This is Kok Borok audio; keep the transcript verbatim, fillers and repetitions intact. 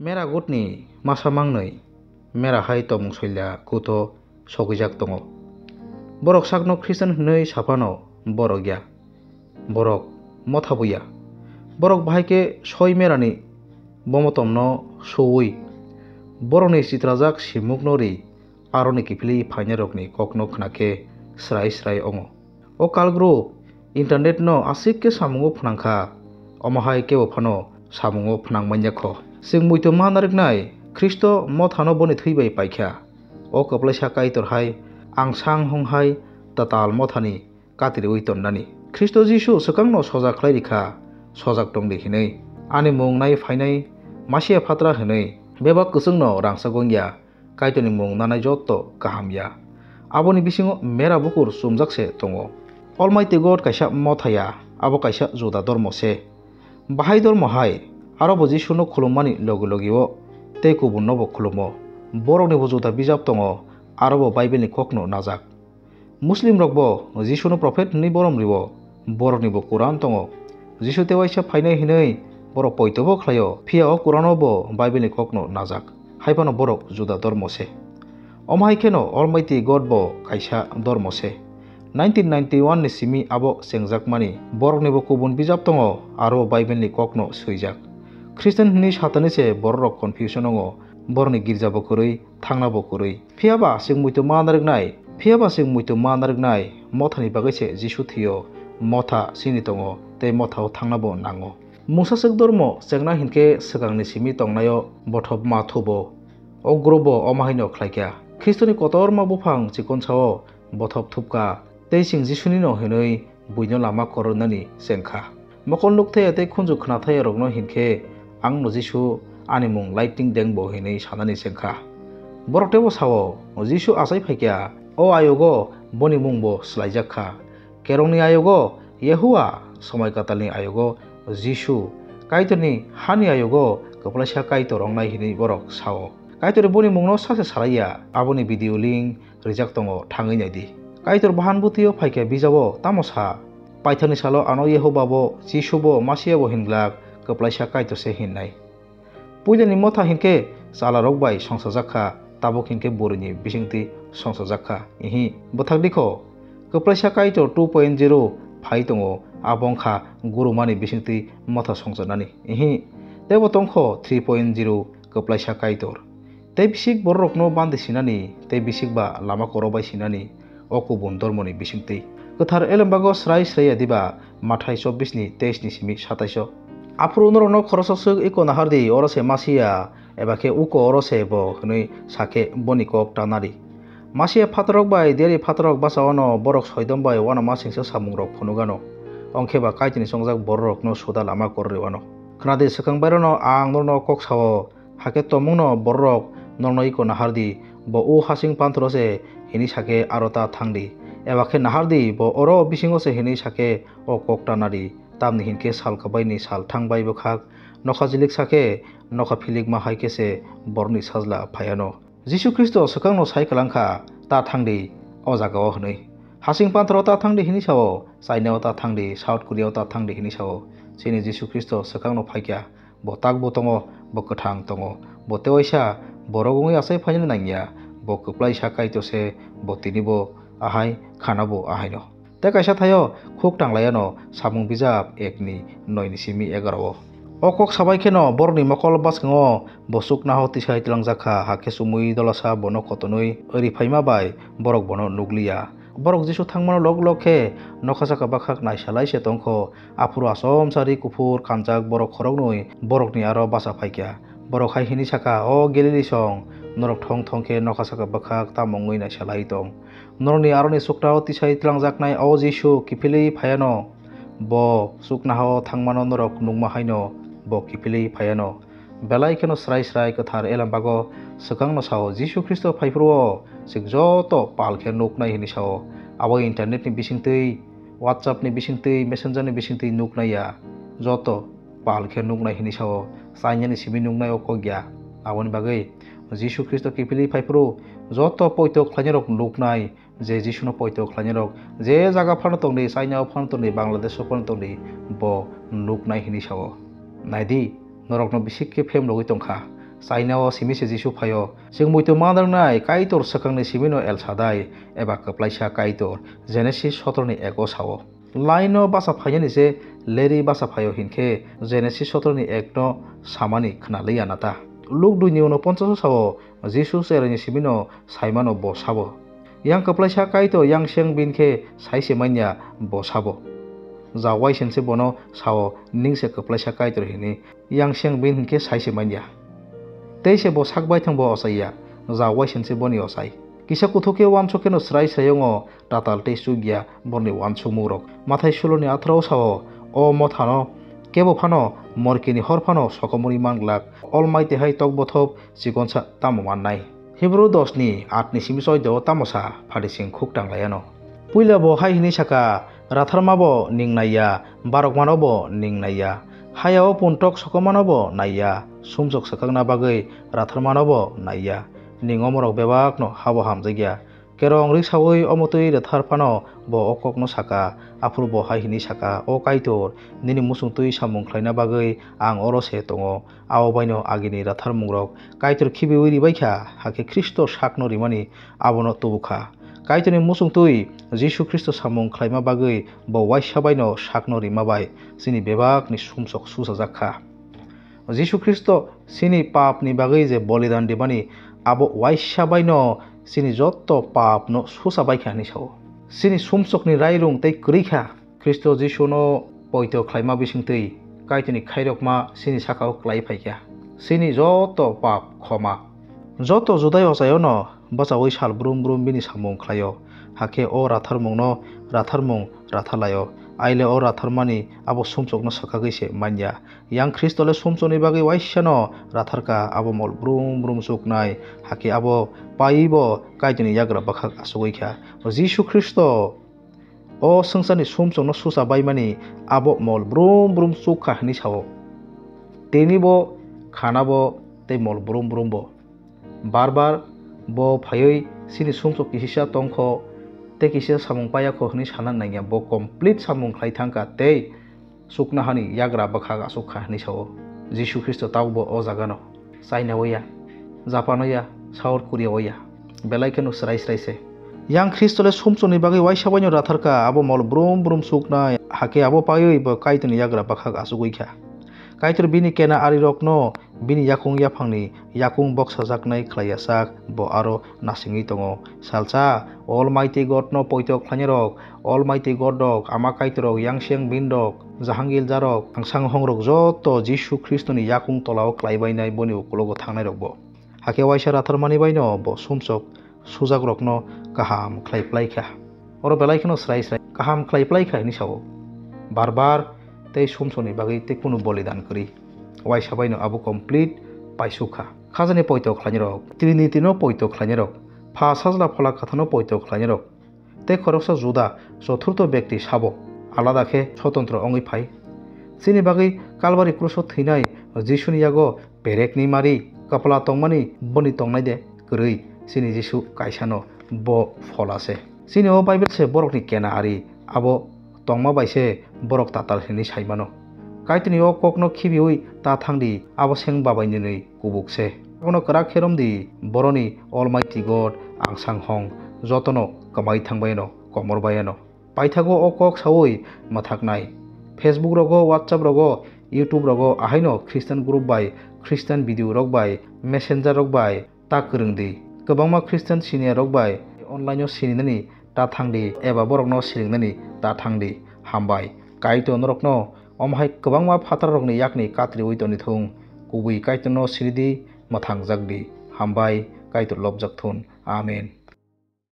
Mera gutni masa mangnwi mera hai tongmung soila kuto sogwijak tongo. Borok sakno Christian hwnwi saphano borok ya. Borok motha bo ya. Borok bahai khe soi merani bomotomno suwi borokni chitrajak simukno ri aroni kiphilwi phainairokni kokno khna khe srai srai wngo. O kalgroup internet no aswk khe samungo phnang kha, omo hai kebo phano samungo phnang man ya kho. Chwng muitu ma narwknai Khristo mothano boni thwi bai pai kha. O kwplaisa Kaitor hai ang sang hong hai tatal mothani katriwi tonnani. Khristo Jisu swkangno sojak khlai ri kha, sojak tong di hinwi. Ani mung nai phainai Masia phatra hinwi bebak kwchwngno rangchak wng ya. Kaitorni mung nanai jotto kaham ya. Aboni bisingo mera bukur chumjak se tongo. Almighty God kaisa motha ya, abo kaisa juda dormo se. Bahai dormo hai, aro bo Jisuno khulummani logi logi o tei kubunno bo khulumo. Borokni bo juda bijap tongo, aro bo Bible ni kokno najak. Muslim rok bo Jisuno prophet hinwi borom rio, borokni bo Quran tongo. Jisu tei waisa phainai hinwi borok poito bo khlaio, phiya o Quran o bo Bible ni kokno najak. Hai phano borok juda dormo se. Omo hai kheno Almighty God bo kaisa dormo se. Nineteen ninety-one ni simi abo chengjakmani borokni bo kubun bijap tongo, aro Bible ni kokno swijak. Christian hinwi satani se borok rok confusion wngo, borokni girja bo kwrwi, thangna bo kwrwi. Phiya ba chwng muitu ma narwknai, phiya ba chwng muitu ma narwknai, mothani bagwi se Jisu thwio, motha chini tongo, tei mothao thangna bo nango. Mungsa swk dormo chengna hinkhe swkangni simi tongnaio bothop ma thubo. O group bo omo haino khlai kha. Khristoni kotorma buphang chikonsao bothop thupkha, tei chwng Jisunino hinwi buino lama korornani chengkha. Mokol nukthaya tei khunju khnathayarokno hinkhe, "Angno Jisu ani mung Lightning Deng bo," hinwi sanani chengkha. Borok teibo sao, "Jisu achai phaikha, o ayogo boni mung bo swlaijak kha. Kerongni ayogo Yehowa, somoi katalni ayogo Jisu, Kaitorni hani ayogo kwplaisa Kaitor wngnai," hinwi borok sao. Kaitorni boni mungno sacha salaiya, aboni video link rijak tongo, thangwi nai di. Kaitor bahan bwtwio phaikha bijabo tamo sa, "Paitharni salo ano Yehoba bo, Jisu bo, Masia bo hinglak, kwplaisa Kaitor se hinnai." Puilani motha hinkhe chalarok bai songsajak kha, tabuk hinkhe bwrwini bisingtwi songsajak kha. Ihi, bwthak dikho, kwplaisa Kaitor two point zero phai tongo, abo wngkha gurumani bisingtwi motha songcharnani. Ihi, teibo tongkho three point zero kwplaisa Kaitor. Tei bisik bororokno bandi sinani, tei bisik ba lama koro bai sinani, o kubun dormoni bisingtwi. Kwthar elembago srai srai ya diba, Mathai chobbish ni teis ni simi satais o. Aphuru norokno khoroksa swk iko nahardi, oro se Masia, eba khe uko oro se bo, hwnwi sakhe boni kok tanari. Masia phatarok bai deri phatarok bachao'-no borok Soidom bai uanama singsa samungrok phunukgano. Ongkhe ba Kaitorni chongjak bororokno suda lama koro rwano. Khna di, swkang bairano ang norokno kok sao, hakhe tongmungno bororok norokno iko nahardi, bo o hasing panthoro se hinwi sakhe aro ta thangdi, eba khe nahardi, bo oro bisingo se hinwi sakhe o kok tanadi, tamni hinkhe sal kwbaini sal thang bai bwkhak nokha jilik sakhe nokha philikma hai khe se borokni sajla phaiano. Jisu Khristo swkangno sai kwlangkha, "Ta thangdi o jagao," hwnwi. Hasing panthoro ta thangdi hinwi sao, China o ta thangdi, South Korea o ta thangdi hinwi sao. Chini Jisu Khristo swkangno phaikha, bo takbo tongo, bo kwthang tongo, bo tewaisa borok wngwi achai phainani nangya, bo kwplaisa Kaitor se, bo tinibo ahai, khanabo ahaino. Tei kaisa thaio khuk tanglaiano samung bijap ek ni noi ni simi egaroh o. O kok sabai kheno borokni mokol bwskango bo chuknohao tisai tlangjak kha, hakhe chumui dolasa bono kotonwi ri phaima bai borok bono nukliya. Borok Jisu thangmano lok lok khe nokha saka bwkhak naisalai se tongkho. Aphuru achomsa ri kuphur kanjak borok khoroknwi borokni aro bacha phaikha. Borok hai hwnwi sakha, "O Galili song, norok thong thong khe nokha saka bwkhak tamo wngwi naisalai tong? Norokni aroni chuknohao tisai tlangjaknai o Jisu kiphilwi phaiano. Bo chuknohao thangmano norok nukma haino bo kiphilwi phaiano." Belai kheno srai srai kwthar elembago swkangno sao, Jisu Khristo phaiphuru-o chwng joto pal khe nuknai hwnwi sao. Abo internet ni bisingtwi, WhatsApp ni bisingtwi, Messenger ni bisingtwi nuknai ya. Joto pal khe nuknai hwnwi sao. Chainani simi nuknai o kok ya. Aboni bagwi Jisu Khristo kiphilwi phaiphuru joto poito khlainairok nuknai, je Jisuno poito khlainairok je jaga phano tongdi, China o phano tongdi, Bangladesh o phano tongdi, bo nuknai hwnwi sao. Naidi, norokno bisik khe phem rogwi tongkha. Chaina-o simi se Jisu phaio. Chwng muitu manjaknai Kaitor swkangni simino El Shaddai eba kwplaisa Kaitor, Genesis sotoro ni ego sao. Laino bacha phainani se leri bacha phaio hinkhe Genesis sotoro ni ek no samani khna liya nata. Luk dui ni unoponchas o sao, Jisu cheraini simino saimano bo sabo. Yang kwplaisa Kaitor yang seng bin khe sai se manya bo sabo. Ja waisen se bono sao ning se kwplaisa Kaitor hini. Yang seng bin hinkhe sai se manya. Tei se bo sak baithang bo ochai ya, ja waisen se boni ochai. Kisa kuthuk khe uansuk kheno srai srai wngo, tatal tei chuk ya borni uansukmung rok. Mathai sulo ni atharo sao, o mothano kebo phano morkini hor phano sokomorwi man glak, Almighty hai tok bothop chikonsa tamo mannai. Hebrew dos ni aat ni simi choi do tamo sa, phadi sing khuk tang lai ano. Puila bo hai hwnwi saka, ratharma bo ning nai ya, barokmano bo ning nai ya, haya o puntok sokomano bo nai ya, sumsok swkakna bagwi ratharmano bo nai ya. Ning omorok bebakno habo hamjak ya. Kerong riksaui omo twi rwthar phano bo o kokno saka, aphuru bo hai hwnwi saka, O Kaitor, nini muchung twi samung khlaina bagwi ang oro se tongo. Abo baino agini ratharmungrok Kaitor khibiui ribai kha, hakhe Khristo sakno rimani abono tubu kha. Kaitorni muchung twi Jisu Khristo samung khlaima bagwi bo waisa baino sakno rima bai chini bebakni sumsok susajak kha. Jisu Khristo chini papni bagwi je bolidan rimani, abo waisa baino chini joto papno susa bai kha hwnwi sao. Chini sumsokni rairung tei kwrwi kha. Khristo Jisuno poito khlaima bisingtwi Kaitorni khairokma chini sakao klai phai kha. Chini joto pap khoma. Joto Judai ochaiono bachaui sal brum brum bini samung khlaio. Hakhe o ratharmungno ratharmung ratharlaio. Aile o ratharmani abo sumsokno swkagwi se manya. Yang Khristo le sumsokni bagwi waisano ratharkha, abo mol brum brum chuknai. Hakhe abo paibo Kaitorni yagra bwkhak achugwi kha. Jisu Khristo o swngcharni sumsokno susa baimani abo mol brum brum chuk kha hwnwi sao. Tini bo khana bo tei mol brum brum bo. Bar bar bo phaiwi chini sumsok kisisa tongkho tei kisisa samung payakho hwnwi sana nangya. Bo complete samung khlai thangkha tei chuknohani yagra bwkhak achuk kha hwnwi sao. Jisu Khristo tabukbo o jagano China o ya, Japan o ya, South Korea o ya, belai kheno srai srai se. Yang Khristo le sumsokni bagwi waisa baino ratharkha, abo mol brum brum chuknai, hakhe abo paiwi bo Kaitorni yagra bwkhak achugwi kha. Kaitor bini kena arirokno bini yakung yaphangni yakung boksajaknai khlaiya sak, bo aro nasingwi tongo. Salsa, Almighty God no poito khlainai rok, Almighty God rok, Ama Kaitor rok, Yang Seng Bin rok, Jahangil Jarok, Angsang Hong rok joto Jisu Khristo ni yakung tola o klai bainai boni ukulogo thangnai rok bo. Hakhe waisa ratharmani baino bo sumsok sujak rokno kaham khlai plai kha. Oro belai kheno srai srai kaham khlai plai kha hwnwi sao. Bar bar tei sumsokni bagwi tei kunu bolidan kwrwi. Waisa baino abo complete paisuk kha. Khajani poito khlainai rok, Trinity no poito khlainai rok, Pha Sajla Phola Kwthar no poito khlainai rok, tei khoroksa Juda chothurtho bekti sabo alada khe swtantro wngwi phai. Chini bagwi Kalbari kruso thwinai Jisuni yago perekni mari kwpla tongmani boni tongnai de kwrwi? Chini Jisu kaisano bo phola se. Chini o Bible se borokni kena ari, abo tongma bai se borok tatal hinwi sai mano. Kaitorni o kokno khibiui ta thang di, abo seng babai nini kubuk se. Abono kwrak khe rom di, boroni Almighty God, Angsang Hong, jotono kwmai thang bai ano, komor bai ano. Paithago o kok saui mwthaknai. Facebook rogo, WhatsApp rogo, YouTube rogo, ahaino Christian group bai, Christian video rok bai, messenger rok bai, ta kwrwng di. Kwbangma Christian senior rok bai online o sininani ta thang di, eba borokno siringnani ta thang di. Hambai. Kaitor norokno omo hai kwbangma phataro rokni yakni katriui toni thung. Kubui Kaitorno siri di, mwthang jak di. Hambai, Kaitor lobjak thun. Amen.